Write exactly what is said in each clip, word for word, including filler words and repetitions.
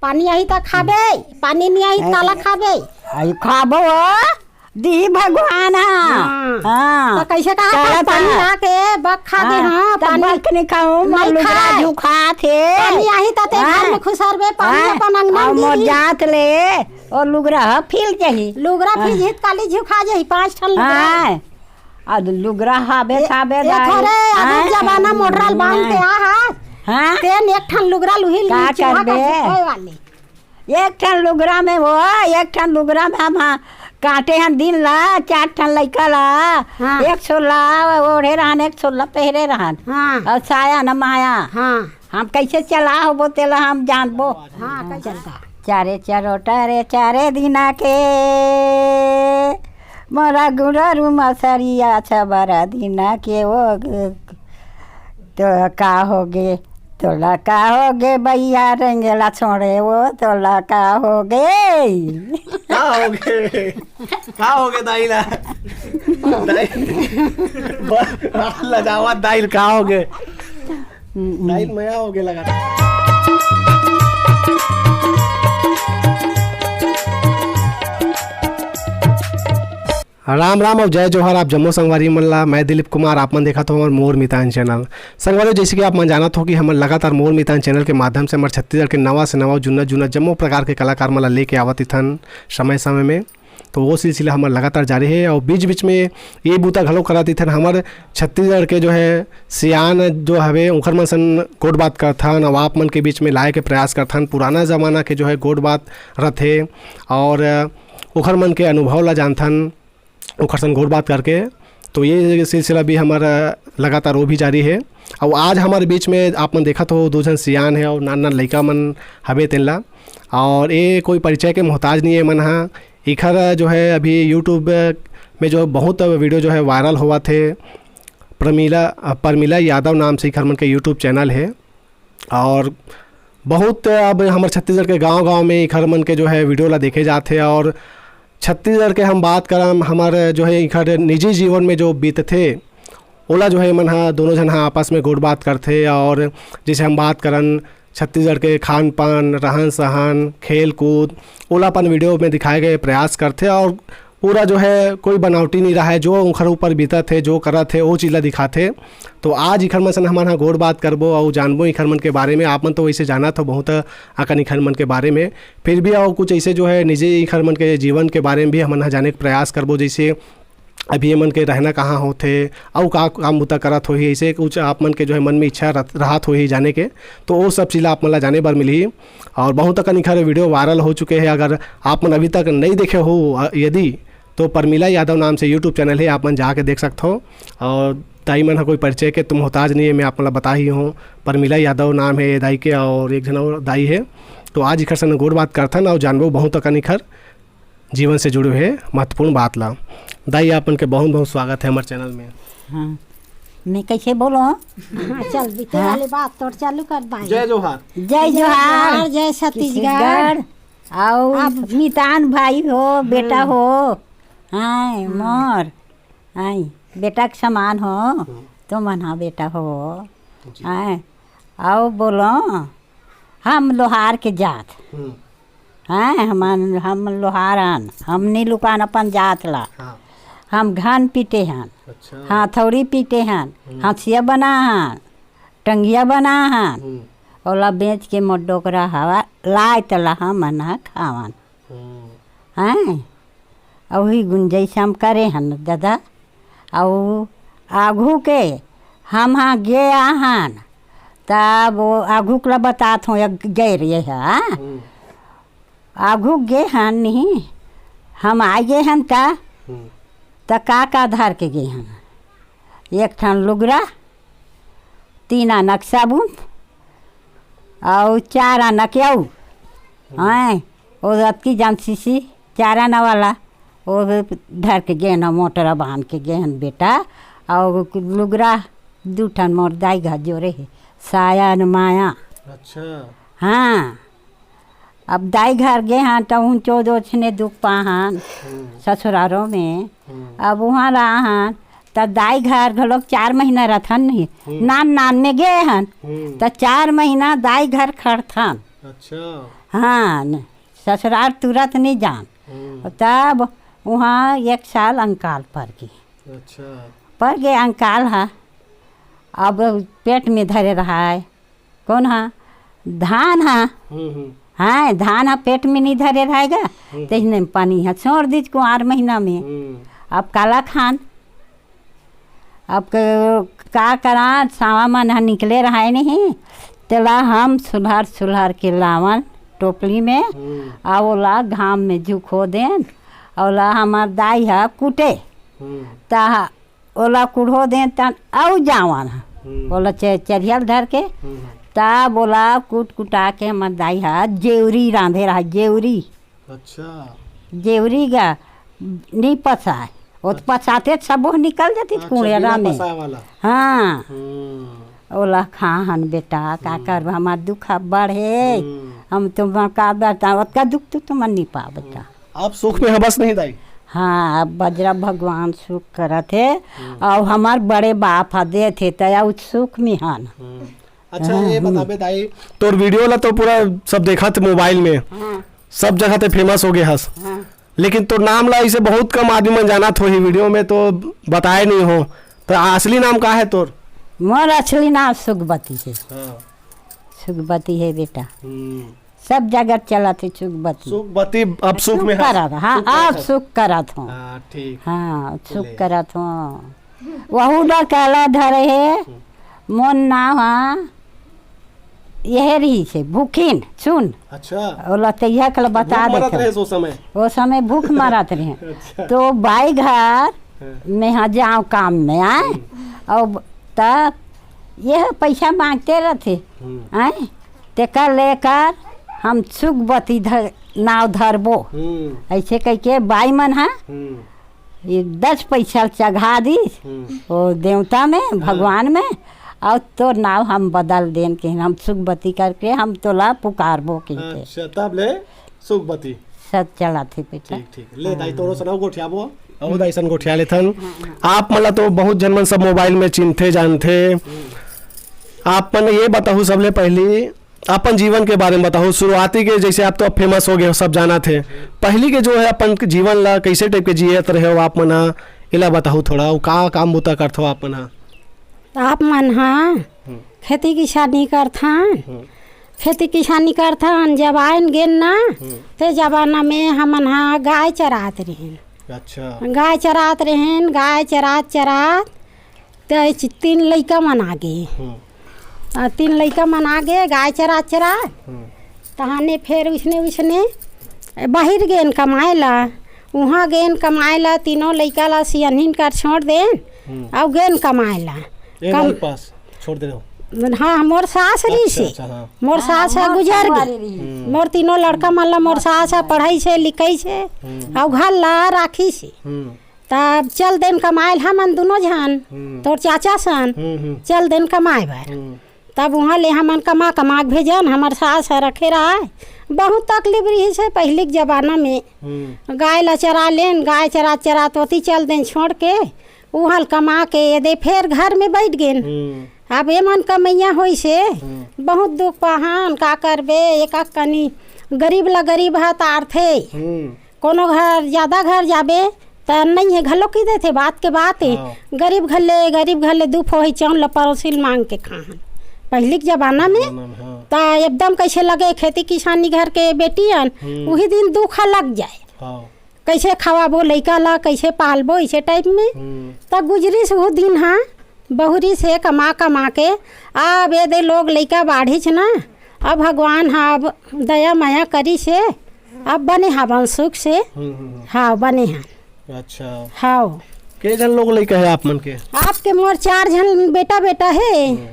पानी आही त खाबे, पानी नहीं आही त काला खाबे? आई खाबो, दिही भगवान ह। हाँ। हाँ। त कैसे कहा था, चलत पानी ह। आके बक खा दे, हाँ, हाँ, त पानी बक नहीं खाऊं, मोर नहीं लुगरा खाए। झुखात हे। पानी आही त ते हाँ। घर में खुसरबे, पानी हाँ। अपन अंगना अउ में मोर गिरी। जात ले, ओ लुगरा ह फिल जाही। लुगरा हाँ। फिर जित काली झुखा जाही, पाँच ठन लुगरा। हाँ। अब लुगरा हाबे ए, खाबे ए दाई। थोरे, अब हाँ। जमाना मोटराल बांध के हाँ। आ हा। हाँ। तेन एक ठन लुगरा लुही का लुही चूहा का करबे? झुकोए वाली। एक ठन लुगरा में वो, एक ठन लुगरा में हम, हाँ, काटे हन दिन ला, चार ठन लइका ला, हाँ। एक छोला ओढ़े रहन, एक छोला पहरे रहन। हाँ। अउ साया न माया। हाँ। हम कैसे चला होबो, तेला हम जानबो। हाँ, कैसे चलता? चारे चरोटा रे, चारे दिना के, मोरा गुररू मसरिया छबरा दिना के, ओ ग-, तो का होगे, तोला का होगे बइया, रेंगेला छोड़े वो, तोला का होगे? का होगे? का होगे दाई ला? दाई, ब-, लजावत दाई का होगे? दाई मया होगे लगा। राम राम अउ जय जोहार, आप जम्मो संगवारी मन ला। मैं दिलीप कुमार, आप मन देखत हो हमर मोर मितान चैनल। संगवारी, जैसे कि आप मन जानत हो कि हमन लगातार मोर मितान चैनल के माध्यम से हमर छत्तीसगढ़ के नवा से नवा, जुन्ना जुन्ना जम्मो प्रकार के कलाकार मन ला लेके आवत इथन समय समय में। तो वो सिलसिला हमर लगातार जारी हे। अउ बीच बीच में ये बूता घलो करत इथन, हमर छत्तीसगढ़ के जो है सियान जो हवे, उनकर मन सन गोठ बात करथन, अउ आप मन के बीच में लाए के प्रयास करथन। पुराना जमाना के जो है गोठ बात रथे, अउ ओखर मन के अनुभव ला जानथन, ओखर संग गोठ बात करके। तो ये सिलसिला भी हमर लगातार वो भी जारी हे। अउ आज हमर बीच में आप मन देखत हो, दो झन सियान हे अउ नान नान लइका मन हवे तेन ला। अउ ये कोई परिचय के मोहताज नहीं हे मन हा। इखर जो है अभी YouTube में जो बहुत वीडियो जो है वायरल होवत हे, प्रमिला, प्रमिला यादव नाम से इखर मन के YouTube चैनल हे। अउ बहुत अब हमर छत्तीसगढ़ के गांव-गांव में इखर मन के जो है वीडियो ला देखे जात हे। अउ छत्तीसगढ़ के हम बात करन, हमर जो है इखर निजी जीवन में जो बीतथे, ओला जो है मन हा, दोनों झन हा आपस में गोठ बात करथे। अउ जैसे हम बात करन छत्तीसगढ़ के खान-पान, रहन-सहन, खेल-कूद, ओला अपन वीडियो में दिखाए के प्रयास करथे। अउ पूरा जो है कोई बनावटी नहीं रहा है, जो उनखर ऊपर बीतत हे, जो करत हे, वो चीज ला दिखाथे। तो आज इखर मन सन हमन हा गोठ बात करबो अउ जानबो इखर मन के बारे में। आप मन तो वैसे जानत हो बहुत अकन इखर मन के बारे में, फिर भी अउ कुछ ऐसे जो है निजी इखर मन के जीवन के बारे में भी हमन हा जाने के प्रयास करबो, जैसे अभी ये मन के रहना कहाँ होथे, अउ का काम बुता करत होही, ऐसे कुछ आप मन के जो है मन में इच्छा रह-, रहत होही जाने के, तो वो सब चीज ला आप मन ला जाने बर मिलही। अउ बहुत अकन इखर वीडियो वायरल हो चुके हे। अगर आप मन अभी तक नहीं देखे हो, अ, यदि, तो प्रमिला यादव नाम से YouTube चैनल हे, आप मन जाके देख सकत हो। अउ दाई मन ह कोई परिचय के तो मोहताज नहीं हे, मैं आप मन ला बता ही हूँ। प्रमिला यादव नाम हे दाई के, अउ एक झन अउ दाई हे। तो आज इखर संग गोठ बात करथन अउ जानबो बहुत अकन इखर जीवन से जुड़े हुए महत्वपूर्ण बात ला। दाई, आप मन के बहुत बहुत स्वागत है हमर चैनल में। हाँ, मैं कैसे बोलो? हाँ, चल, बीते हाँ। वाली बात तोर चालू कर दाई। जय जोहार। जय जोहार। जय छत्तीसगढ़। छत्तीसगढ़। अउ आप मितान भाई हो, बेटा हम्म। हो, हाँ, मोर, हाँ, बेटा के समान हो, हम्म। तो मन हा बेटा हो, जी। हाँ, अउ बोलो, हम लोहार के जात, हम्म। हाँ, हम, हम लोहार हन, हम नहीं लुकान अपन जात ला, हाँ। हम घन पीटे हन, अच्छा। हथौड़ी पीटे हन, हम्म। हंसिया बना हन, टंगिया बना हन, हम्म। ओला बेच के मोर डोकरा हवा लाय तला हमन ह खावन। हम्म। हैं? अउही गुंजाइश हम करे हन ददा। अउ आघू के हम हा गे आहन, तब वो आघू के ला बतात हों, एक गए रहे हा। हम्म। आघू गे हन नहीं, हम आ गे हन त, हम्म। त का का धर के गे हन? एक ठन लुगरा, तीन आना के साबुन, अउ चार आना के अउ, हम्म। हैं, वो अतकी जान सीसी, चार आना वाला, वो धर के गेन, मोटरा बांध के गेन बेटा, अउ लुगरा दू ठन मोर दाई घर जोरे हे, साया न माया। अच्छा। हाँ, अब दाई घर गे हन, त उन चौदह छने दुख पाहन, हम्म। ससुरारों में। हम्म। अब उहाँ रहा हन, त दाई घर घलोक चार महीना रथन नहीं, हम्म। नान नान में गे हन, हम्म। त चार महीना दाई घर खड़थन। अच्छा। हाँ, न, ससुरार तुरत नहीं जान। हम्म। तब वहाँ एक साल अंकाल पर गे। अच्छा। पर गे अंकाल ह, अब पेट में धरे रहा है। कौन ह? धान ह। हम्म, हम्म। हाँ, धान ह पेट में नहीं धरे रहेगा, हम्म। तो इसने पानी ह छोड़ दीज कुंवार महीना में। हम्म। अब काला खान, अब क-, का करा, सावा मन ह निकले रहाय नहीं, तेला हम सुलहर सुलहर के लावन टोपली में, हम्म। आ ओला घाम में झुको देन, ओला हमर दाई ह कूटे, हम्म। त ओला कुढ़ो देन तन अउ जावन ह। हम्म। ओला चे-, चरियल धर के, हम्म। तब ओला कूट कुटा के हमर दाई ह जेवरी रांधे रहा, जेवरी। अच्छा। जेवरी गा नहीं पसाय। ओत अच्छा। पसाते सबो निकल जाती अच्छा, कुड़ेरा बिना में। पसाए वाला। हाँ। हम्म। ओला खाहन बेटा, का हम्म। करब, हमार दुख अब बढ़े। हम्म। हम तो का बेटा, ओतका दुख तो तुमन नहीं पाओ बेटा। हम्म। आप सुख में हबस नहीं दाई? हाँ, अब बजरा भगवान सुख करत हे, हम्म। अउ हमार बड़े बाप ह देत हे, त अउ सुख में हन। हम्म। अच्छा, हाँ, ये हम्म। बताबे दाई, तोर वीडियो ला तो पूरा सब देखत मोबाइल में, हाँ। सब जगह ते फेमस हो गए हस, हाँ। लेकिन तोर नाम ला इसे बहुत कम आदमी मन जानत हो ही, वीडियो में तो बताए नहीं हो, तो असली नाम का है तोर? मोर असली नाम सुगबती है। हाँ। सुगबती है बेटा। हम्म। सब जगह चलत हे सुगबती। सुगबती, अब सुख में हस। करत, हाँ, सुख अब करत हस। सुख करत हूँ। हाँ, ठीक। हाँ, सुख ले। करत हूँ। वहू डा काला धरे हे, हम्म। मोन नाव हा, यह रही से, भूखिन, सुन। अच्छा। ओला तैया कल बता भूख मरत देथे। रहे ओ समय। ओ समय भूख मरत रहे। अच्छा। तो बाई घर हाँ। में हाँ जाओ काम में, आए। हम्म। और तब यह पैसा मांगते रहते, हम्म। आए। तेकर लेकर हम सुगबती धर, नाव धरबो। हम्म। ऐसे कह के बाई मन हा हम्म। ये दस पैसा चघा दीस, हम्म। वो देवता में, हाँ। भगवान में, और तोर नाव हम बदल देन के हम सुगबती करके हम तोला पुकारबो के। अच्छा, तब ले सुगबती। सब चलत हे बेटा। ठीक, ठीक। ले दाई, हाँ। तोरो सुनाओ, गोठियाबो। अहो दाई सन गोठिया लेथन। हाँ, हाँ। आप मन ला तो बहुत झन मन सब मोबाइल में चिन्हथे, जानथे। हम्म। आप मन ये बताहू सबले पहली अपन जीवन के बारे में बताहू, शुरुआती के, जैसे आप तो अब फेमस हो गए हो, सब जानत हे, पहली के जो है अपन जीवन ला कैसे टाइप के जियत रहे हो आप मन हा, एला बताहू थोड़ा, अउ का काम बूता करथो आप मन हा? आप मन हा हम्म। खेती किसानी करथन, हम्म। खेती किसानी करथन, जब आयन गेन ना, हम्म। ते जमाना में हमन हा गाय चरात रहेन। अच्छा। गाय चरात रहेन, गाय चरात चरात ते तीन लइका मन आ गे। हम्म। आ, तीन लइका मन आ गे, गाय चरा चरा। हम्म। तहाने फेर उसने उसने बाहिर गेन कमाए ला, उहाँ गेन कमाए ला, तीनों लइका ला सियनहिन कर छोड़ देन, हम्म। अउ गेन कमाए ला। ए कम- बाई पास छोड़ दे रहो। हाँ, मोर सास रही अच्छा, से। अच्छा, हाँ। मोर हाँ, सास ह मोर गुजर संगवारी गे। रही। हम्म। मोर तीनों लड़का मन ला मोर सास ह पढ़ाई से, लिखाई से, हम्म। अउ घर ला राखी से। हम्म। तब चल देन कमाए ल हमन दुनों झन, हम्म। तोर चाचा सन, हम्म, हम्म। चल देन कमाए बर। हम्म। तब उहाँ ले हमन कमा कमा के भेजन, हमर सास ह रखे रहय, बहुत तकलीफ रहिस हे पहिली के जमाना में। हम्म। गाय ला चरा लेन, गाय चरात चरात ओती चल देन छोड़ के, उहाँ ल कमा के एदे फेर घर में बैठ गेन। हम्म। अब एमन कमइया होइस हे, हम्म। बहुत दुख पाहन, का करबे, एक एक कनी गरीब ला गरीब ह तारथे। हम्म। कोनो घर, जादा घर जाबे, त नइ हे घलो कहि देथे, बात के बात हे। हाँ। गरीब घर ले, गरीब घर ले दू फोही चाउर ल परोसिन मांग के खाहन। पहिली के जमाना में, जमाना में, हाँ। त एकदम कइसे लगे, खेती किसानी घर के बेटी अन, हम्म। उही दिन दुख ह लग जाए। हाँ। कइसे खवाबो लइका ल, कइसे पालबो, इसे टाइप में। हम्म। त गुजरिस वो दिन ह, बहुरी से कमा कमा के, अब एदे लोग लइका बाढ़िस ना, अब भगवान ह अब दया मया करिस हे, अब बने हवन सुख से। हम्म, हम्म, हम्म। हाँ, बने हन। अच्छा। हाँ। के झन लोग लइका हे आप मन के? आपके मोर चार झन बेटा बेटा हे। हम्म।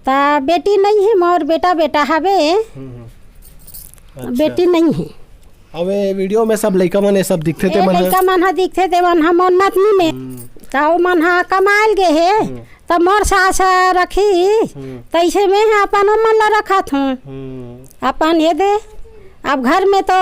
त बेटी नइ हे, मोर बेटा बेटा हवे। हम्म, हम्म। अच्छा। बेटी नइ हे। अब ये वीडियो में सब लइका मन, ये सब दिखथे ते ए मन ह? लइका मन ह दिखथे ते मन ह मोर नतनी में। हम्म। त ओ मन ह कमाए ल गे हे। हम्म। त मोर सास ह रखिस, हम्म। तइसे में ह अपन ओ मन ल रखत हूँ। हम्म। अपन एदे, अब घर में तो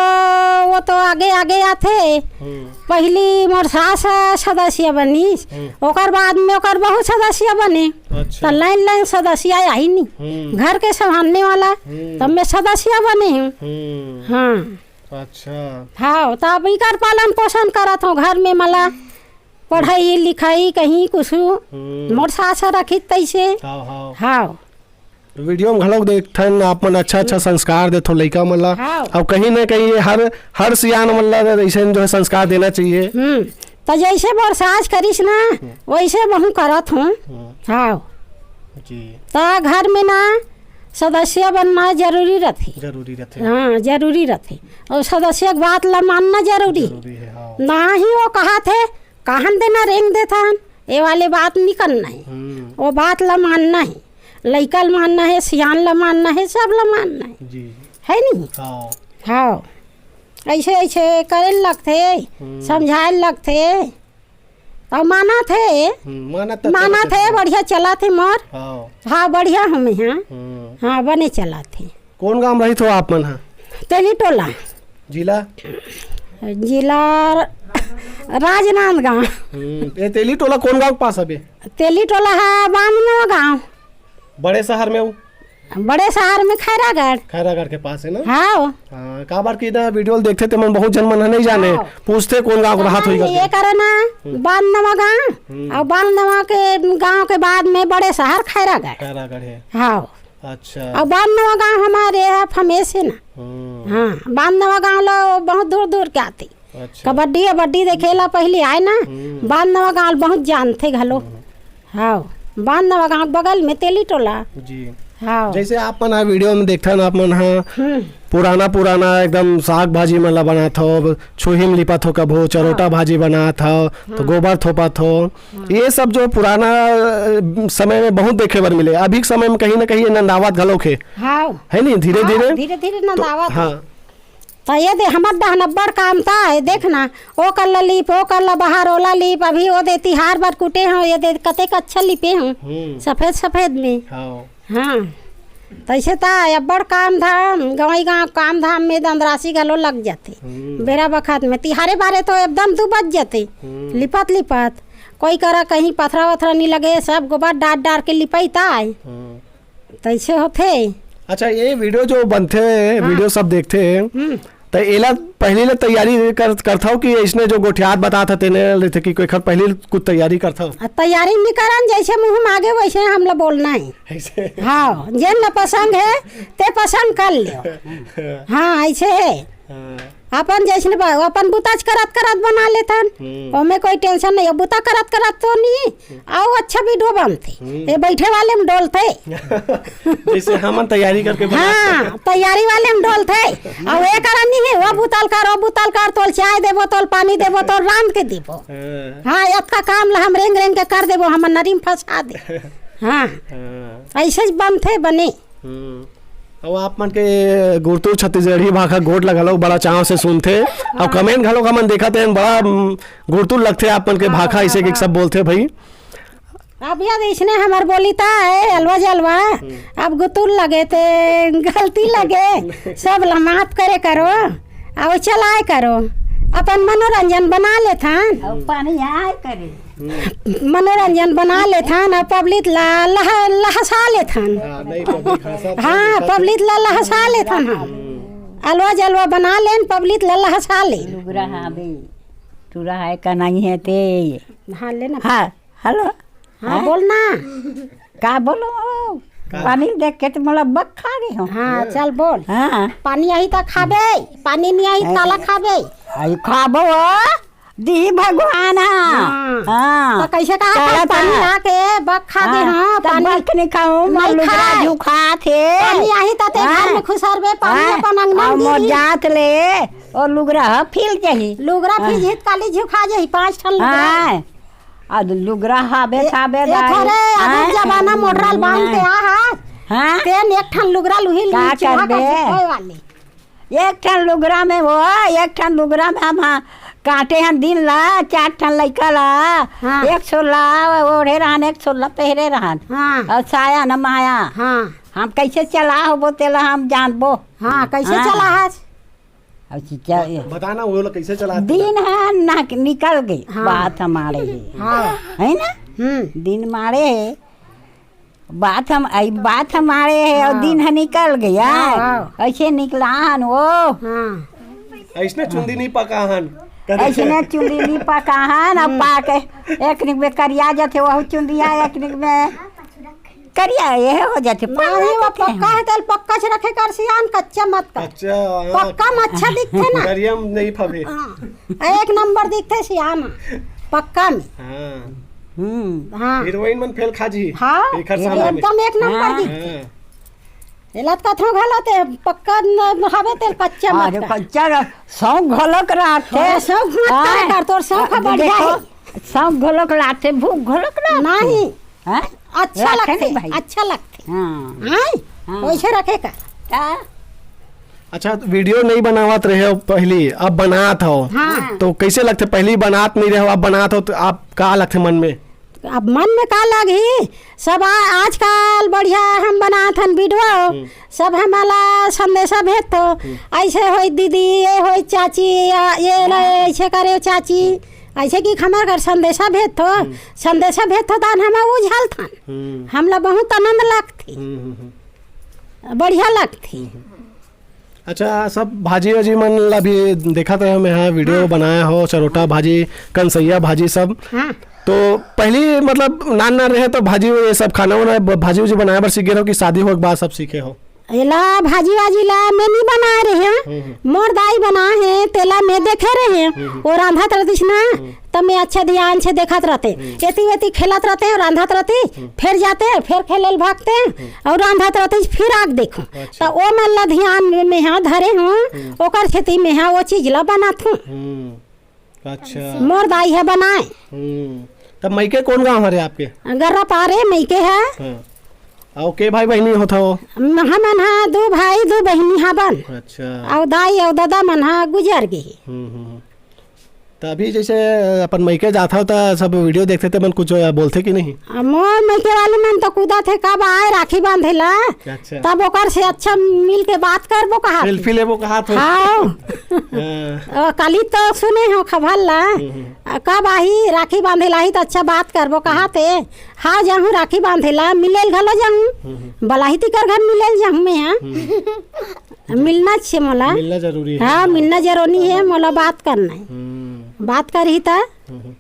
वो तो आगे आगे आथे। हम्म। पहिली मोर सास सदस्य बनिस, हम्म। ओकर बाद में ओकर बहू सदस्य बने। अच्छा। त लाइन लाइन सदस्य आही नी। हम्म। घर के संभालने वाला, हम्म। तब मैं सदस्य बने हूँ। हम्म। हाँ। अच्छा। हाँ, त अब इकर पालन पोषण करत हूँ घर में मला। पढ़ाई लिखाई कहीं कुछ हम्म। मोर सास रखित तैसे। हाँ, हाँ। हाँ। वीडियो में घलोक देखथन आप मन, अच्छा अच्छा संस्कार देथो लइका मन ला। हाँ। और कहीं ना कहीं ये हर हर सियान मन ला ऐसे जो है संस्कार देना चाहिए। हम्म। त जैसे मोर सास करिस ना, हम्म। वैसे महू करत हूँ। हम्म। हाँ। जी। त घर में ना सदस्य बनना जरूरी रथे। जरूरी रथे। हाँ, जरूरी रथे। और सदस्य के बात ला मानना जरूरी। जरूरी है, हाँ। ना ही वो कहा थे, कहन देना रेंग देथन, ये वाले बात नहीं करना है। हम्म। वो बात ला मानना है, लइका ला मानना है, सियान ला मानना है, सब ला मानना है। जी। है नहीं? हाँ। हाँ। ऐसे ऐसे करे लगथे, हम्म। समझाए लगथे। और माना थे, हम्म, माना त माना चलत थे, है। बढ़िया चला थे मोर। हाँ। हाँ, बढ़िया हमें, हाँ। हम्म। हाँ, बने चला थे। कौन गांव रहित हो आप मन ह? तेली टोला। जिला? जिला र-, राजनांदगांव। हम्म, ये तेली टोला कौन गांव के पास हवे? तेली टोला है बामनवा गांव। बड़े शहर में वो? बड़े शहर में खैरागढ़। खैरागढ़ के पास है ना? हाँ। हाँ, काबर कि ना वीडियो देखथे ते मन बहुत झन मन ह नहीं जाने। हाँ। पूछथे कौन गांव के रहत होही ये करके। करे ना, हम्म। बामनवा गांव, हम्म। और बामनवा के गांव के बाद में बड़े शहर खैरागढ़। खैरागढ़ है। हाँ। अच्छा। और बामनवा गांव हमारे है फमेस है ना। हम्म। हाँ, बामनवा गांव लो बहुत दूर दूर के आती। अच्छा। कबड्डी अबड्डी देखे ला पहले आए ना, हम्म। बामनवा गांव बहुत जानथे घलो। हम्म। हाँ, बामनवा गांव बगल में तेली टोला। जी। हाँ। जैसे आप मन ह वीडियो में देखथन, आप मन ह हम्म। पुराना पुराना एकदम साग भाजी मन ला बनात हो, छुही में लिपत हो, कभो चरोटा हाँ। भाजी बनात हो, तो हाँ। गोबर थोपत हो। हाँ। ये सब जो पुराना, अ, समय में बहुत देखे बर मिले, अभी के समय में कहीं ना कहीं ये नंदावत घलोक हे। हाँ। है नी? धीरे हाँ, धीरे। धीरे धीरे तो, नंदावत हे। हाँ। त ये दे हमर डहन अब्बड़ काम त आय, देख ना, ओ कर ला लीप, ओ कर ला बहार, ओला लीप, अभी ओ दे तिहार बर कुटे हंव, ये दे कतेक अच्छा लिपे हंव, हम्म। सफेद सफेद में। हाँ। हाँ। तइसे त आय, अब्बड़ काम धाम, गंवई गांव काम धाम में दंदरासी घलो लग जाथे। हम्म। बेरा बखत में तिहारे बारे तो एकदम दू बज जाथे। हम्म। लिपत लिपत, कोई करा कहीं पथरा वथरा नी लगे, सब गोबर डार डार के लिपई त आय। हम्म। तइसे होथे। अच्छा, ये वीडियो जो बनथे, हाँ। वीडियो सब देखथे, हम्म। त एला पहिली ले तैयारी कर, करथव कि इसने जो गोठियात बतात ह, तेने लेथे कि कोई खर पहिली कुछ तैयारी करथव? आ, तैयारी नी करन, जइसे मुंह में आगे वइसे हमला बोलना हे। ऐसे? हाँ, जेन ला पसंद हे, ते पसंद कर लियो। हाँ, ऐसे हे। हाँ। अपन जइसने बा-, अपन बुताच करत करत बना लेथन। हम्म। ओमे कोई टेंशन नहीं हे, बुता करत करत तो नहीं, अउ अच्छा वीडियो बनथे। हम्म। ये बैठे वाले में डोलथे। जइसे हमन तैयारी करके बनात हाँ, हन। तैयारी वाले में डोलथे। अउ ये करन नहीं हे, वो बुतल कर, वो बुतल कर, तोल चाय देबो, तोल पानी देबो, तोल रांध के देबो। हाँ। हाँ, अतका काम ला हम रेंग रेंग के कर देबो, हमर नरी म फंसा दे। हाँ। हाँ। अइसे बनथे बने। हम्म। अउ आप मन के गुरतुर छत्तीसगढ़ी भाखा गोठ ला घलो बड़ा चाव से सुनथे। अउ हाँ। कमेंट घलो हमन देखत हन, बड़ा, उम, गुरतुर लगथे आप मन के हाँ, भाखा, हाँ, अइसे के हाँ। सब बोलथे भई। अब यार इसने हमर बोली त हे, अलवा जलवा। हम्म। अब गुतुर लगे ते गलती लगे, सब ला माफ करे करो, अउ चलाए करो, अपन मनोरंजन बना लेथन। अउ पानी आए करे। मनोरंजन बना लेथन अउ पब्लिक ला लह-, लहसा लेथन। हाँ, नहीं, पब्लिक हंसत हाँ, हे, पब्लिक ला लहसा लेथन हम। हम्म। अलवा जलवा बना लेन, पब्लिक ला लहसा लेन। लुगरा हाँ बे, टूरा है का नहीं है ते। हाँ, लेना। हाँ, हेलो। हाँ, हाँ? बोलना। का बोलो? का? पानी देख के तो मोला बक खा गई हो। हाँ, चल बोल। हाँ। पानी आही त खाबे, पानी नहीं आही त काला खाबे। आई खाबो। दिही भगवान ह। हाँ। हाँ। त कइसे कहा चला था, पानी था। आके बक खा दे, हाँ, हाँ, त पानी बक नहीं खाऊं, नहीं लुगरा खाए। जू खात हे। पानी आही त ते हाँ। घर में खुसरबे, पानी हाँ। अपन अंगना अउ में मोर गिरही। जात ले, ओ लुगरा ह फिल जही। लुगरा हाँ। फिर जीत काली झू खा जही, पाँच ठन लुगरा। हाँ। अउ लुगरा हाबे ए-, खाबे ए दाई। थोरे, अभी हाँ। जमाना मोटराल बांध के आ हा। हाँ। तेन एक ठन लुगरा लुही का लुही चूहा का करबे? झुकोए वाली। एक ठन लुगरा में वो, एक ठन लुगरा में हम, हाँ, काटे हन दिन ला, चार ठन लइका ला, हाँ। एक सोला ओढ़े रहन, एक सोला पहरे रहन। हाँ। अउ साया न माया। हाँ। हम कइसे चला होबो, तेला हम जानबो। हाँ, कइसे हाँ। चला हस? अच्छा, क्या ये? बताना वो लोग कैसे चलाते हैं। दिन ह ना निकल गए, हाँ। बात हमारे है। हाँ। है ना? हम्म। दिन मारे है, बात हम, आई बात हमारे है और हाँ। दिन ह निकल गया। हाँ, हाँ। ऐसे निकला हन वो। हाँ। ऐसने चुंदी नहीं पका हन। कदे ऐसने चुंदी नहीं पका हन, अब हम्म। पाके एक निक में करिया जाते, वहू चुंदिया एक निक में करिया, ये हो जाते, नहीं, वो पक्का है, तेल पक्का से रखे कर सियान, कच्चा मत कर। अच्छा, हाँ। पक्का में अच्छा दिखते ना। करिया में नहीं फबे। हाँ। एक नंबर दिखते सियान, पक्का में। हाँ। हम्म। हाँ। हीरोइन मन फेल खा जी। हाँ, एकर सामने में। एकदम एक नंबर हाँ। दिखते। हाँ। एला तो कथो घलो ते पक्का न हवे, तेल कच्चा मत अरे, कर। कच्चा रह-, शौक घलोक रहथे। अरे, शौक मत हाँ। करे कर, तोर शौक अब बढ़िया देखो, है। शौक घलोक लाथे, भूख घलोक लाथे। नहीं। हाँ? अच्छा रखे लगथे, नहीं भाई। अच्छा लगथे। हाँ। हाँ? हाँ। वैसे रखे कर। का? अच्छा, तो वीडियो नहीं बनावत रहे हो पहली, अब बनात हो। हाँ। तो कैसे लगथे? पहली बनात नहीं रहे हो, अब बनात हो, तो आप का लगथे मन में? अब मन में का लगही, सब आ-, आजकल बढ़िया हम बनात हन वीडियो, हम्म। सब हमला संदेशा भेजथो, हम्म। ऐसे होई दीदी, ये होई चाची, या ये ले, ऐसे करे चाची, ऐसे कि हमर घर संदेशा भेजथो, हम्म। संदेशा भेजथो, तहन हम उझलथन। हम्म। हमला बहुत आनंद लगथे, हम्म, हम्म, हम्म। बढ़िया लगथे। हम्म। अच्छा, सब भाजी वाजी मन ला भी देखत रहे, मैं हाँ वीडियो हाँ। बनाया हो, चरोटा भाजी, कंसैया भाजी सब। हाँ। तो पहली मतलब नान नान रहे तो भाजी ये सब खाना वाना ब-, भाजी उजी बनाए बर सीख गए हो कि शादी होए के बाद सब सीखे हो? एला भाजी वाजी ला मैं नहीं बनाए रहे हूँ। हम्म, हम्म। मोर दाई बनाए हे, तेला मैं देखे रहे हूँ। हम्म, हम्म। वो रांधत रहतीस ना, हम्म। तब मैं अच्छा ध्यान से देखत रहते। हम्म। एती वेती खेलत रहते, रांधत रहते, हम्म। फिर जाते, फिर खेले ल भागते, हम्म। और रांधत रहते, फिर आग देखो। अच्छा। तो ओ मन ला ध्यान में, में हाँ धरे हूँ, हम्म। ओकर सेती में हाँ वो चीज ला बनात हूँ। हम्म। अच्छा। मोर दाई है बनाए। हम्म। तब मइके कौन गांव हरे आपके? गर्रा पारे मइके है। हाँ। और के भाई बहिनी होत हो? हम मन हा दो भाई, दो बहिनी हवन। अच्छा। और दाई और दादा मन हा गुजर गए। हम्म, हम्म, हम्म। त अभी जैसे अपन मइके जात हो, त सब वीडियो देखथे, त मन कुछ बोलथे कि नहीं? आ, मोर मइके वाले मन तो कूदथे, कब आए राखी बांधे ला, अच्छा। तब ओकर से अच्छा मिल के बात करबो कहा थे। सेल्फी लेबो कहा थे। हाँ। हाँ। ओ, काली तो सुने हो खबर ला, हम्म, हम्म। आ, कब आही राखी बांधे ला, ही तो अच्छा बात करबो कहा थे। हाँ, जाहूँ राखी बांधे ला, मिले ल घलो जाहूँ, हम्म, हम्म। बलाही तिकर घर मिले ल जाहूँ मैं, हाँ। हम्म। मिलना छे मोला। मिलना जरूरी है। हाँ, मिलना जरूरी है, मोला बात करना है। हम्म। बात करही त। हम्म।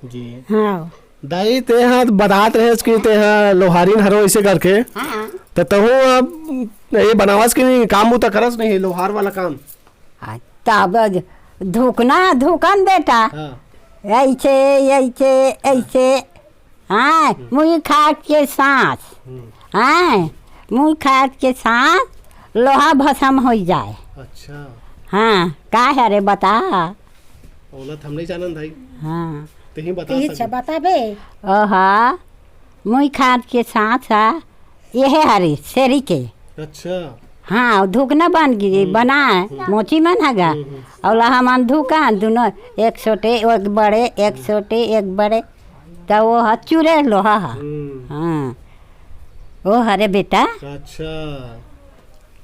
जी। हाँ। दाई, ते हा बतात रहेस कि ते हा लोहारिन हरो ऐसे करके। हाँ। त तहूँ अब ये बनावस कि नहीं, काम बूता करस नहीं, लोहार वाला काम? हाँ, तब धुकना, धुकन बेटा। हाँ। ऐसे, ऐसे, ऐसे। हाँ, हम्म। मुई खात के सांस। हम्म। हाँ, मुई खात के सांस लोहा भसम हो जाए। अच्छा। हाँ, का है रे बता? ओला त हम नहीं जानन दाई। हाँ। तेही बता तेही सकबे। बताबे। ओहा, मुई खात के सांस हा, यह हरे, सेरी के। अच्छा। हाँ, धुकना बन गे, हम्म। बनाए, हम्म। मोची मन हगा। हम्म, हम्म। अउ लहा मन धुका, दुनो एक छोटे, एक बड़े, एक हम्म। छोटे, एक बड़े। त वो ह चुरे लोहा ह। हम्म। हाँ। वो हरे बेटा। अच्छा।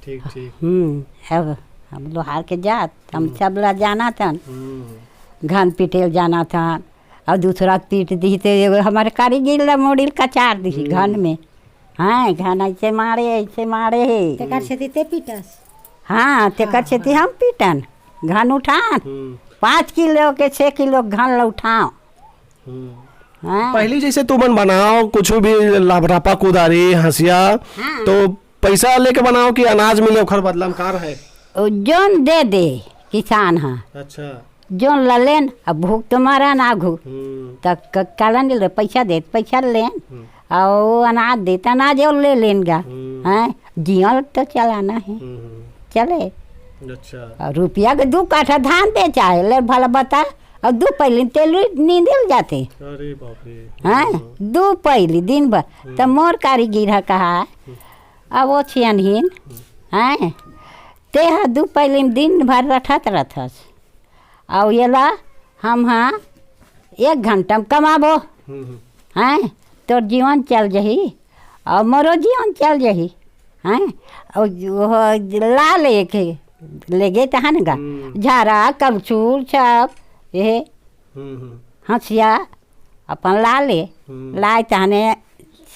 ठीक, ठीक। हम्म, अब हम लोहार के जात, हम हम्म। सब ला जाना थन। हम्म। घन पिटेल जाना थन। अउ दूसरा पीट दिही ते एगो हमारे कारीगिर ला मोड़िल कचार दिही हम्म। घन में। हाँ, घन ऐसे मारे, ऐसे मारे हे। तेकर सेती ते पीटस। हाँ, तेकर हाँ, सेती हाँ। हम पीटन। घन उठान। हम्म। पाँच किलो के, छः किलो घन ला उठाओ। हम्म। हाँ। पहली जैसे तुमन बनाओ, कुछ भी ला-, रपा कुदारी, हंसिया, हाँ। तो पैसा लेके बनाओ कि अनाज मिले ओखर बदला में का रहे? ओ, जोन दे दे किसान हा। अच्छा। जोन ला लेन, अब भूख तो मरन आघू। हम्म। त क-, काला नहीं ले, पैसा दे, पैसा लेन। हम्म। अउ अनाज दे, त अनाज अउ ले लेन गा। हम्म। हैं? जियन तो चलाना है। हम्म। चले। अच्छा। अउ रुपया के दू काठा धान बेचाए, ले भला बता, अउ दू पैली तेल नींदे ल जाते। अरे बाप रे। हैं? हम्म। दू पैली दिन भर। त हम्म। मोर कारीगिर हा कहा, हम्म। अब वो छियनहीन, हम्म। हैं? ते हा दू पैली दिन भर रठत रथस। अउ एला हम हा एक घंटा में कमाबो। हम्म, हम्म। हैं? तोर जीवन चल जही, अउ मोरो जीवन चल जही। हैं? अउ ओह ला लेके लेगे तहन गा। हम्म। झारा, कलछुल, सब, ये हम्म, हम्म। हंसिया अपन ला ले। हम्म। लाए तहने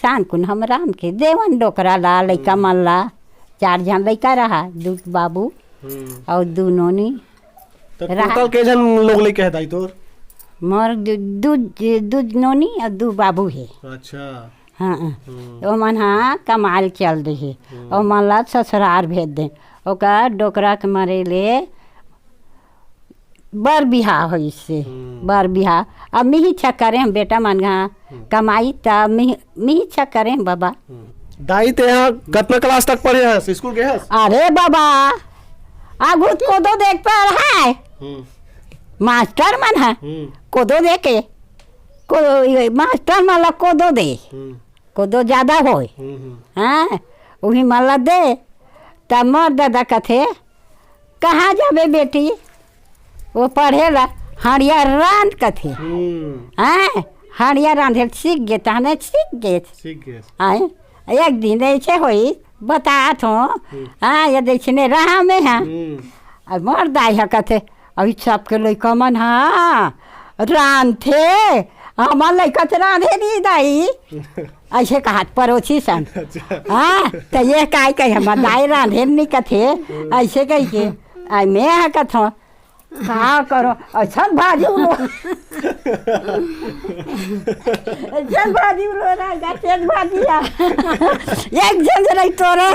शाम कुन हम राम के देवन डोकरा ला, लइका हम्म। मन ला, चार झन लइका रहा, दू बाबू हम्म। अउ दू नोनी। तो रहा। Total के झन लोग लइका हे दाई तोर? मोर दू, दू, दू नोनी अउ दू बाबू हे। अच्छा। हाँ, हम्म। ओमन हा कमाल चल दे हे। हम्म। ओमन ला ससुरार भेज दे। ओकर डोकरा के मरे ले बर बिहा होइस हे। हम्म। बर बिहा। अब मिही छक्कर हे, बेटा मन हा हम्म। कमाई त मिही, मिही छक्कर हे बाबा। हम्म। दाई, ते हा कतना class तक पढ़े हस? स्कूल गे हस? अरे बाबा, आगू कोदो देख पर है। हम्म। मास्टर मन हा हम्म। कोदो दे के, को-, मास्टर मन ला कोदो दे। हम्म। कोदो ज्यादा होय। हम्म, हम्म। हाँ, उही मन ला दे। त मोर दादा कथे, "कहाँ जाबे बेटी?" वो पढ़े ला, "हड़िया रांध," कथे। हम्म। हाँ, हड़िया रांधे सीख गे, तहने सीख गे। सीख गे। हाँ, एक दिन ऐसे होई, बतात हों। हम्म। हाँ, ये देखने रहा मैं, हाँ। हम्म। अब मोर दाई ह कथे, "अभी सबके लइका मन ह रांधथे, हमर लइका त रांधे नहीं दाई।" ऐसे कहत पड़ोसी सन। अच्छा। हाँ, त ये काय कही, "हमर दाई रांधे नहीं," कथे, ऐसे कही के। आ मैं ह कथों, "का करो, अइसन भाजी उलो।" अइसन भाजी उलो ना, तेज भाजी है। एक जंग रही तोरे,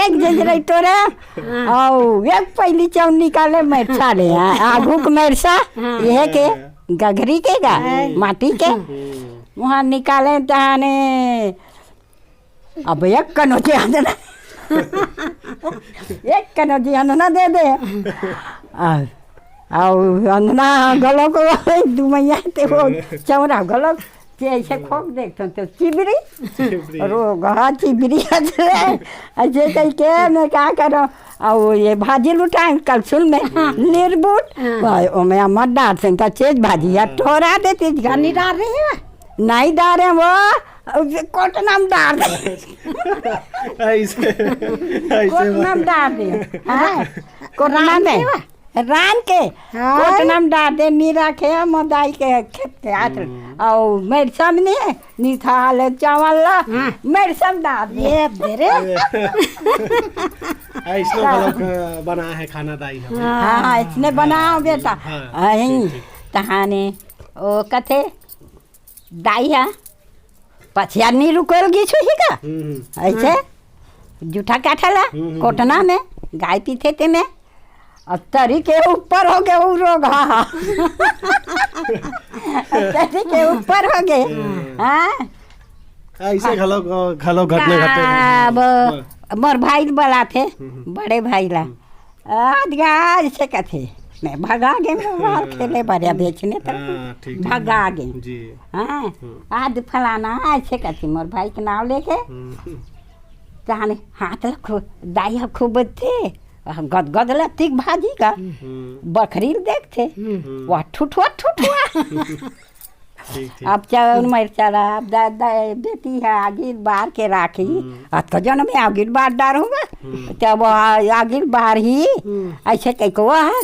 एक जंग रही तोरे, हाँ। अउ एक पहली चौन निकाले मेरसा ले, आ, आगू के मेरसा, हाँ। ये के गगरी के गा, हाँ। माटी के, हम्म। वहाँ निकाले तहाने, अब एक कनो जे आंदना, एक कनो जे आंदना दे दे, आ, अउ अंगना घलोक दू मैया ते वो चौरा घलोक, ते ऐसे खोक देखथन तो चिबरी, चिबरी। रोगहा चिबरी हस रे, ऐसे कहिके मैं का करों, अउ ये भाजी लुटाए कलछुल में, हाँ। निरबुट, हाँ। भाई, ओमे अमर डारथन त चेज भाजी या हाँ। ठोरा देती। नहीं डार रही है? नहीं डारे वो, कोटना में डार दे। ऐसे, ऐसे कोटना में डार दे। हाँ, कोटना में। रान के, हाँ। कोटना में डार दे, नी रखे हम दाई के खेत के हाथ। हम्म। अउ मेरे सामने निथाल चावल ला, हाँ। मेरे सामने डार दे। ये दे रे। ऐसनो घलोक बना है खाना दाई हम। हाँ। हाँ, इसने बनाओ बेटा। हाँ, अहीं ठीक, ठीक। तहाने, ओ कथे, दाई हा, पछिया नी रुकल गिस होही का? हम्म, हम्म। ऐसे, हाँ। जूठा काठा ला, हम्म, हम्म। कोटना में, गाय पीथे ते में, अब तरी के ऊपर हो गे उ रोगहा। तरी के ऊपर हो गे। हम्म। हाँ? ऐसे घलो, घलो घटना घटे। का अब हाँ। मोर भाई बलाथे, हम्म, हम्म। बड़े भाई ला। हम्म। आज गा ऐसे कथे, मैं भगा गे, मैं बाहर खेले बर, अब बेचने तक हाँ, ठीक, ठीक। भगा गे। जी। हाँ, हम्म। आज फलाना ऐसे कथे, मोर भाई के नाम लेके, हम्म। तहाने हाथ ला खो-, दाई हा खूब थे, गदगद लत्ती के भाजी का, हम्म। बखरी ल देखथे, हम्म। वह ठुठुआ, ठुठुआ। ठीक, ठीक। अब चाउर मरचा ला, अब दा-, दा-, बेटी है, आगिल बार के राखी, हम्म। अब तो जन्म में आगिल बार डारूंगा, हम्म। तब आ-, आगिल बार ही, हम्म। ऐसे कह के वो है,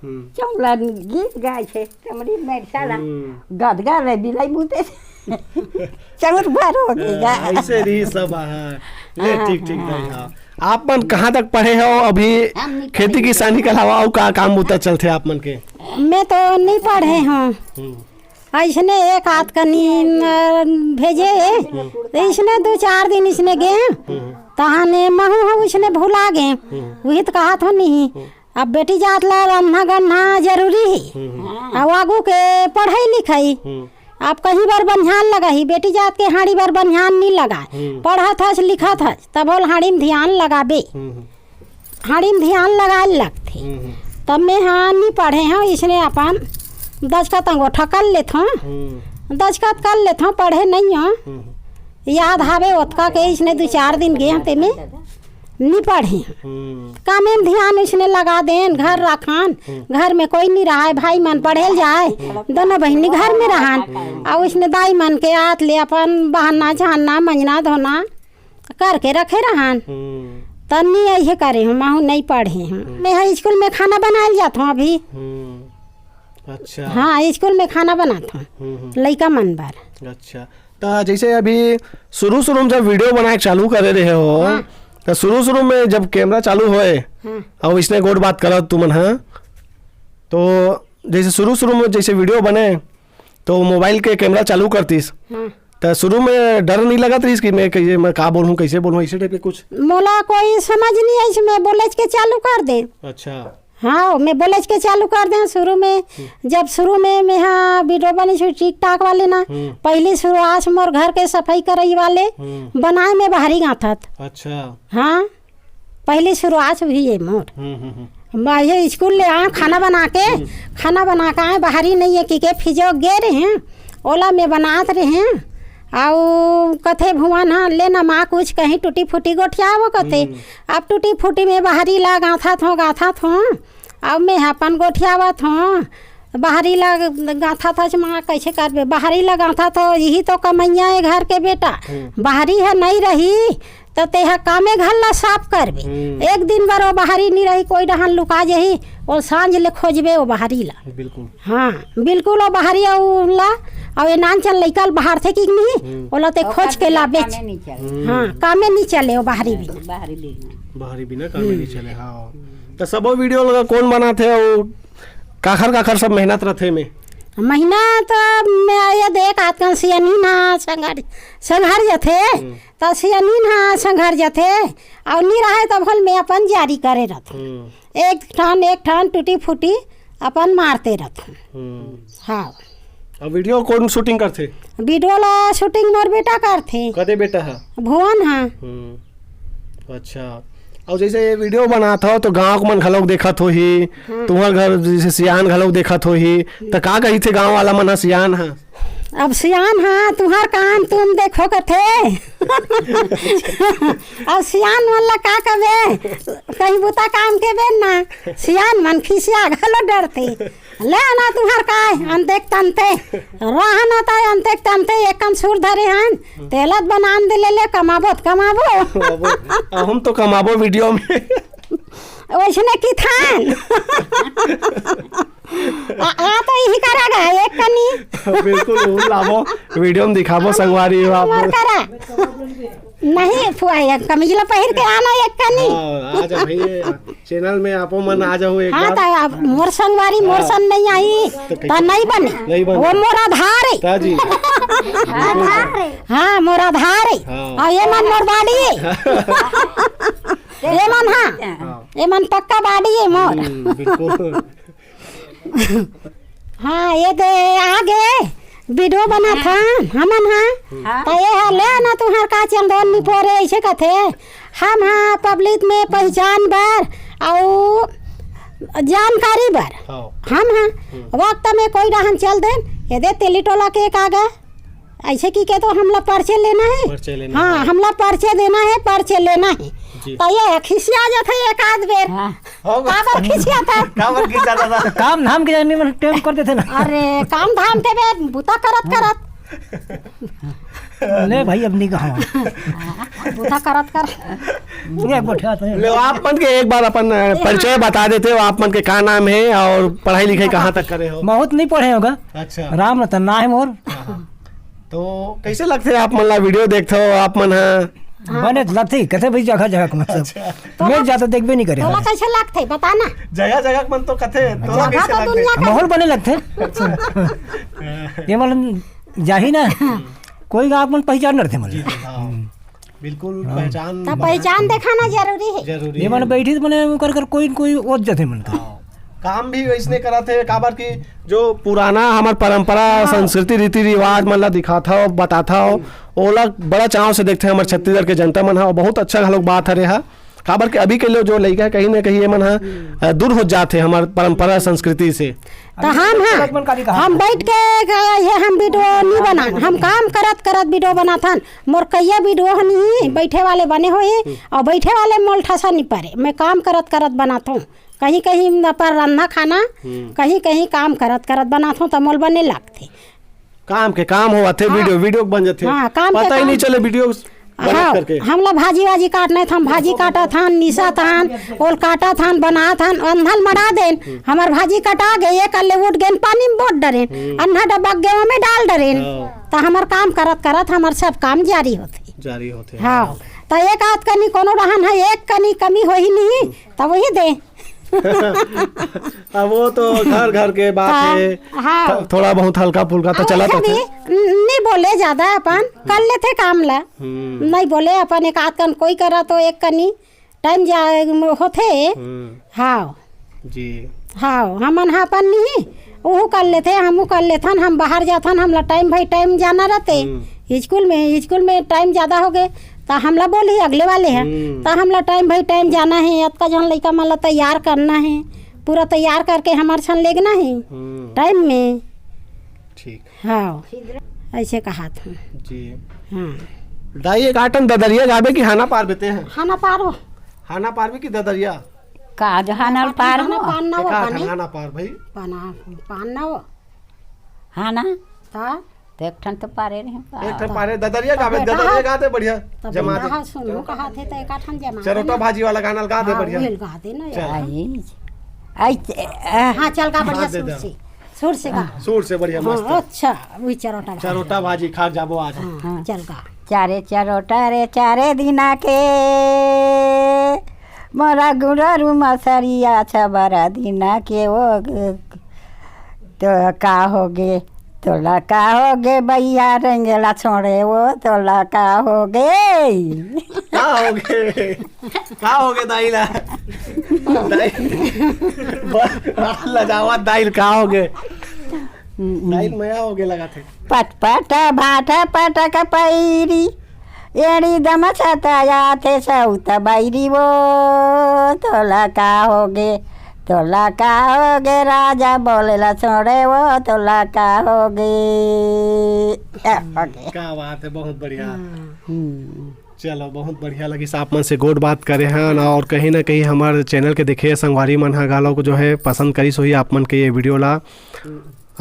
हम्म। चौला गीत गाय छे, चमड़ी मरचा ला, हम्म। गदगा ले बिलाई बुते, चौर भर हो गई गा। हाँ, ऐसे रही सब, हाँ। ले, हाँ, ठीक, ठीक, हाँ। दाई, हाँ। आप मन कहाँ तक पढ़े हो अभी? हम नहीं खेती पढ़े। किसानी के अलावा अउ का काम बुता चलथे आप मन के? मैं तो नहीं पढ़े हूँ। हम्म। ऐसने एक आध कनी, अ, भेजे, तो इसने दो चार दिन इसने गे, हम्म। तहाने महू हो इसने भुला गे, हम्म। वही तो कहा था नहीं। हम्म। अब बेटी जात ला रन्हा गन्हा जरूरी ही, हम्म। अब आगू के पढ़ाई लिखाई, हम्म। अब कहीं बर बनिहान लगा ही, बेटी जात के हाड़ी बर बनिहान नहीं लगा, हम्म। पढ़त हस लिखत हस, तब बोल हाड़ी में ध्यान लगाबे। हम्म। हाड़ी में ध्यान लगाए लगथे। हम्म। तब मैं हाँ नहीं पढ़े हूँ, इसने अपन दचकत अंगोठा कर लेत हूँ। हम्म। दचकत कर लेत हूँ, पढ़े नहीं हूँ। हम्म। याद हावे ओतका के इसने दो चार दिन गे हूँ, तेमे नहीं पढ़े। हम्म। कामे में ध्यान इसने लगा देन, घर रखान, हम्म। घर में कोई नहीं रहा, भाई मन पढ़े ल जाए, हम्म। दोनों बहिनी घर में रहन। हम्म। और इसने दाई मन के आत ले अपन बहाना, झानना, मंजना, धोना, करके रखे रहन। हम्म। त नहीं ऐसे करे हूँ, महू नहीं पढ़े हूँ। मैं हा स्कूल में खाना बनाए जात हूँ अभी। हम्म। अच्छा। हाँ, स्कूल में खाना बनात हूँ हम्म, हम्म। लइका मन बर। अच्छा, त जैसे अभी शुरू शुरू में जब वीडियो बनाए के चालू करे रहे हो, हाँ। त शुरू शुरू में जब कैमरा चालू होए, हाँ। और इसने गोठ बात करत तुमन, हाँ, तो जैसे शुरू शुरू में जैसे वीडियो बने, तो मोबाइल के कैमरा चालू करतीस, हाँ। त शुरू में डर नहीं लगत रहीस कि मैं कैसे, मैं का बोलूँ, कैसे बोलूँ, ऐसे टाइप के कुछ? मोला कोई समझ नहीं आई, मैं बोलेच के चालू कर दे। अच्छा। हाँ, मैं बोलेच के चालू कर दे शुरू में। जब शुरू में मैं हा वीडियो बनी थी टिकटॉक वाले ना, हम्म। पहली शुरुआत मोर घर के सफाई करई वाले हम्म। बनाए में बाहरी गांथत। अच्छा। हाँ, पहली शुरुआत हुई है मोर। हम्म, हम्म, हम्म। मैं ये स्कूल ले आ खाना बना के, हम्म। खाना बना के आए, बाहरी नहीं है कि के फिजो गे रहे हैं, ओला में बनात रहे हैं। आउ कथे भुवन, हाँ, ले ना माँ कुछ कहीं टूटी फूटी गोठियावो कथे। हम्म। अब टूटी फूटी में बाहरी ला गांथत हो, गांथत हो, अब मैं अपन गोठियावत हो, बाहरी ला गांथत हो, माँ कैसे करबे, बाहरी ला गांथत हो, यही तो कमैया है घर के बेटा। हम्म। बाहरी है नहीं रही, त तेहा कामे घर ला साफ करबे। हम्म। एक दिन बर वो बाहरी नहीं रही, कोई डहन लुका जही, वो सांझ ले खोजबे वो बाहरी ला। बिल्कुल। हाँ, बिल्कुल वो बाहरी ला, और ये नान चल लइका बाहर थे कि नहीं, हम्म। ओला ते ओकर खोज के बिना लाबे। कामे नहीं चले। हम्म। हाँ, कामे नहीं चले वो बाहरी बिना। बाहरी बिना। बाहरी बिना कामे नहीं चले, हाँ। त सबो वीडियो लगा कौन बनाथे, वो काखर काखर सब मेहनत रथे में? मेहनत मैं ये देख आजकल सियानी ना संघर, संघर जथे, हम्म। त सियानी ना संघर जथे, और नहीं रहे त भल मैं अपन जारी करे रथे। हम्म। एक ठन, एक ठन टूटी फूटी अपन मारते रथे। हम्म। हाँ। अब वीडियो कौन शूटिंग करथे? वीडियो ला शूटिंग मोर बेटा करथे। कदे बेटा है? भुवन है। हम्म। अच्छा। और जैसे ये वीडियो बनात हो तो गांव के मन घलोक देखत होही, हम्म। तुम्हार घर जैसे सियान घलोक देखत होही, त का कही थे गांव वाला मन ह सियान ह? अब सियान ह, तुम्हार काम तुम देखो कथे। अब सियान मन ला का कबे, कहीं बुता काम के बेर ना, सियान मन खिसिया घलो डरथे। ले ना तुहार काय, अंतेक तंते। रह ना ताय अंतेक तंते, एकन सुर धरे हन। तेलत बनान दे ले, ले, कमाबो त कमाबो। कमाबो। आ, हम तो कमाबो वीडियो में। वैसने की थान। आ, आ तो यही करा गा, एक कनी। बिल्कुल, वो लाबो, वीडियो में दिखाबो संगवारी हो आप। मोर करा। नहीं, फुआ, एक कमीज ला पहिर के आना एक कनी। हाँ, आ जा भाई, चैनल में आपो मन आ जाओ एक हाँ, बार। तो आप मोर संगवारी, मोर हाँ। सन नहीं आई, तो तो कैसे? नहीं बने। नहीं बने। वो मोर आधार है। ता जी। हाँ, मोर आधार है। हाँ। और ये मन मोर बाड़ी है। ये मन हाँ। हाँ। ये मन पक्का बाड़ी है मोर। हम्म, बिल्कुल। हाँ, ये दे आगे वीडियो बनाथन हमन हा। हाँ। त ये हा ले ना तुहार का चंदन निपोरे ऐसे कथे। हम हा पब्लिक में पहचान बर अउ जानकारी बर। हाँ। हम हा हम्म। वक्त में कोई डहन चल देन, ये दे तेली टोला के एक आगे। ऐसे की के तो हमला पर्चे लेना है। पर्चे लेना हाँ, है। हमला पर्चे देना है, पर्चे लेना है। जी। तो ये खिसिया जाथे एक आध बेर। हाँ। हो गया। काबर खिसिया था? काबर खिसिया था? काम धाम के जाने में टाइम कर देथे ना। अरे, काम धाम के बे, बुता करत करत। ले भाई, अब नहीं कहा। बुता करत करत। ये गोठिया तो है। ले, आप मन के एक बार अपन, अ, परिचय बता देते हो, आप मन के का नाम है और पढ़ाई लिखाई कहाँ तक करे हो? बहुत नहीं पढ़े होगा। अच्छा। राम रतन ना है मोर। हाँ, हाँ। तो कैसे लगथे आप मन ला वीडियो देखथव आप मन ह? बने तो लगथे, कथे भाई जगह जगह को मतलब। अच्छा। मैं ज्यादा देखबे नहीं करे तोला हमारे। कैसे लगथे, बता ना। जगह जगह के मन तो कथे, तोला जगह कैसे तो लगथे? दुनिया का माहौल बने लगथे। ये मतलब जाही ना, कोई आप मन पहचान न रथे जी, मतलब। जी, हाँ। बिल्कुल, हाँ। पहचान तो बना पहचान दिखाना जरूरी है। जरूरी ये है। मन बैठी तो मने कर कर कोई न कोई ओत जथे मन का। हाँ। काम भी वैसने करत हे, काबर कि जो पुराना हमर परंपरा, हाँ। संस्कृति, रीति रिवाज मन ला दिखाथव, बताथव, ओला बड़ा चाव से देखथे हमर छत्तीसगढ़ के जनता मन ह। बहुत अच्छा घलोक बात हरे हा, काबर कि अभी के लोग जो लइका हे, कहीं ना कहीं ये मन ह, अ, दूर हो जात हे हमर परंपरा संस्कृति से। तो हम, हाँ, हम बैठ के क-, ये हम वीडियो नहीं बनान, हम काम करत करत वीडियो बनाथन। मोर कइया वीडियो ह नहीं, बैठे वाले बने होही, और बैठे वाले मोल ठसा नहीं परे। मैं काम करत करत बनाथों, कहीं कहीं अपन रंधा खाना, हम्म। कहीं कहीं काम करत करत बनाथों, त मोल बने लागथे। काम के काम होवत हे, हाँ। वीडियो, वीडियो बन जाथे। हाँ, काम के पता ही काम। नहीं चले वीडियो मेहनत हाँ, करके। हमला भाजी वाजी काटना हे, त हम भाजी काटत हन, निसत हन, ओल काटत हन, बनात हन, अंधल मड़ा देन, हम्म। हमर भाजी कटा गे, ये कर ले उठ गेन, पानी में बोट डरेन, हम्म। अन्हा डब्बा गेवा में डाल डरेन। हाँ। त हमर काम करत करत हमर सब काम जारी होथे। जारी होथे, हाँ। हाँ। त एक आध कनी कोनो रहन है, एक कनी कमी होही नहीं, हम्म। त वही दे। अब वो तो घर घर के बात हाँ, है। हाँ। थ-, थोड़ा बहुत हल्का फुल्का तो अब चलत ऐसे होथे। भी न-, नहीं बोले ज्यादा, अपन कर लेथे काम ला। हम्म। नहीं बोले अपन एक आध कन कोई करा तो एक कनी टाइम जा होथे। हम्म। हाँ। जी। हाँ, हमन ह अपन नहीं, ओहू कर लेथे, हमू कर लेथन, हम बाहर जाथन, हमला टाइम भाई टाइम जाना रहते। हम्म। स्कूल में, स्कूल में टाइम ज्यादा हो गए, त हमला बोलही अगले वाले ह, हम्म। त हमला टाइम भाई टाइम जाना है, अतका झन लइका मन ला तैयार करना है, पूरा तैयार करके हमर छन लेगना है हम्म। टाइम में। ठीक। हाँ, ऐसे कहात हूँ। जी। हाँ। दाई, एक आठन ददरिया गाबे कि हाना पार बेते हैं? हाना पार हो। हाना पार भी कि ददरिया? का जो हाना पार हो? हाना पार ना हो, एक आठन पानी। हाना पार भाई। पाना, पान ना हो। हाना? ता? तो एक ठन तो पारे रहे। एक ठन पारे, ददरिया गाबे, तब बेटा ददरिया हा। गाते बढ़िया। तब जमा बेटा दे। हा, सुनो कहा थे तो एक आठन जमा चरोटा देना। भाजी वाला गाना लगा दे हाँ, बढ़िया। वही लगा दे ना चल। यार। आई, आई, आ, हाँ, चल गा बढ़िया हाँ, दे सुर दे। से। सुर से गा। सुर से बढ़िया, हाँ, मस्त। अच्छा, वही चरोटा भाजी। चरोटा भाजी खा जाबो आज। हाँ, हाँ। चल गा। चारे चरोटा रे चारे दिना के, मोरा गुररू मसरिया छबरा दिना के, ओ ग-, तो का होगे, तोला का होगे बइया रेंगेला छोड़े, ओ तोला का होगे। का होगे? का होगे दाई ला? दाई, ब-, लजावत दाई का होगे? दाई मया होगे लगा थे। पट पट भाट पटक पैरी, एड़ी दम छतया थे सौत बैरी वो। तोला का होगे, तोला का होगे राजा बोलेला छोड़े वो, तोला का होगे। ए, होगे। क्या बात है, बहुत बढ़िया। हम्म। चलो, बहुत बढ़िया लगिस आप मन से गोठ बात करे हन, और कहीं ना कहीं हमारे चैनल के देखिए संगवारी मन ह घलो जो है पसंद करिस होही आप मन के ये वीडियो ला,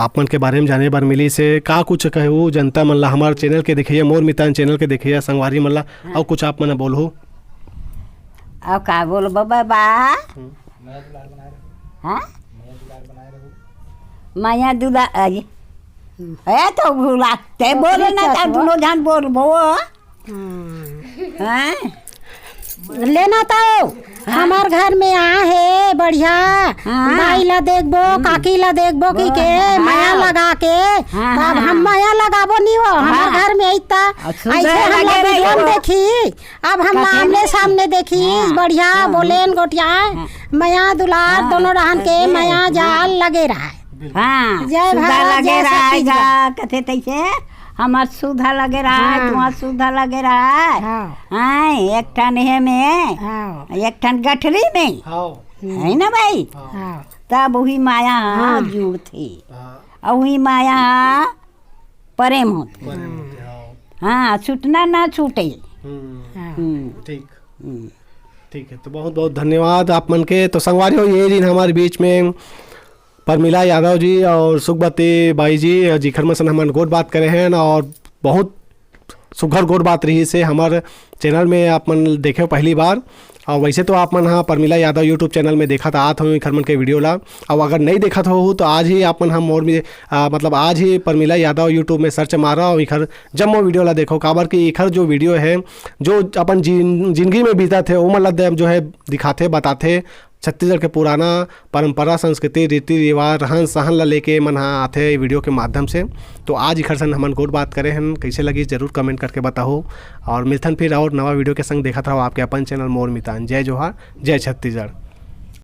आप मन के बारे में जाने बर मिलिस हे। का कुछ कहू जनता मन ला, हमारे चैनल के देखिए, मोर मितान चैनल के देखिए संगवारी मन ला, हाँ। और कुछ आप मन बोलहू? और का बोलबो बाबा? हम्म। हाँ? मया दुला, अरे। ए तो भूला, ते बोले ना, ता दुनो झन बोलबो। हाँ। हैं? लेना तो हाँ। हमार घर में आ हे बढ़िया, हाँ। दाई ला देखबो, हम्म। काकी ला देखबो कि के हाँ। मया लगा के, हाँ, तब हाँ, हम हाँ। मया लगाबो नहीं हो, हमार हाँ। घर में अइता, और सुंदर ऐसे हम लगे ला रही वीडियो में हो। देखी, अब हम कथे आमने नहीं। सामने देखी, हाँ। बढ़िया हाँ। बोलेन गोठिया, हाँ। मया दुलार हाँ। दोनों रहन के हाँ। मया जाल लगे रहा है। बिल्कुल। हाँ, जय सुधा भारत, लगे जय रहा है, छत्तीसगढ़। कथे तैसे, हमार सुधा लगे रहा है, हाँ। तुम्हार सुधा लगे रहा है। हाँ। हाँ, एक ठन हे में, हाँ। एक ठन गठरी में, हाँ। है ना भाई? हाँ। हाँ। तब वही माया हाँ। जुड़थे। हाँ। और वही माया प्रेम होथे। प्रेम होथे, हाँ। हाँ, छूटना ना छूटे। हम्म। हाँ। हम्म। ठीक। हम्म। ठीक है, तो बहुत बहुत धन्यवाद आप मन के। तो संगवारी हो, ये दिन हमारे बीच में परमिला यादव जी और सुखवती बाई जी, जिखर मन सन हमन गोठ बात करे हैं और बहुत सुघर गोठ बात रहिस हे। हमर चैनल में आप मन देखे पहली बार, और वैसे तो आप मन हा परमिला यादव YouTube चैनल में देखत आत हो इखर मन के वीडियो ला, और अगर नहीं देखत हो तो आज ही आप मन हा मोर में, आ, मतलब आज ही परमिला यादव YouTube में सर्च मारा और इखर जम्मो वीडियो ला देखो, काबर कि इखर जो वीडियो है, जो अपन जिन-, जिंदगी में बीतत हे, ओमन ला दे-, जो है दिखाथे, बताथे, छत्तीसगढ़ के पुराना परंपरा, संस्कृति, रीति रिवाज, रहन सहन ला लेके मन ह आथे वीडियो के माध्यम से। तो आज इखर संग हमन गोठ बात करे हन, कैसे लगिस जरूर कमेंट करके बताहू। और मिलथन फिर और नवा वीडियो के संग, देखत रहो आपके अपन चैनल मोर मितान। जय जोहार, जय छत्तीसगढ़।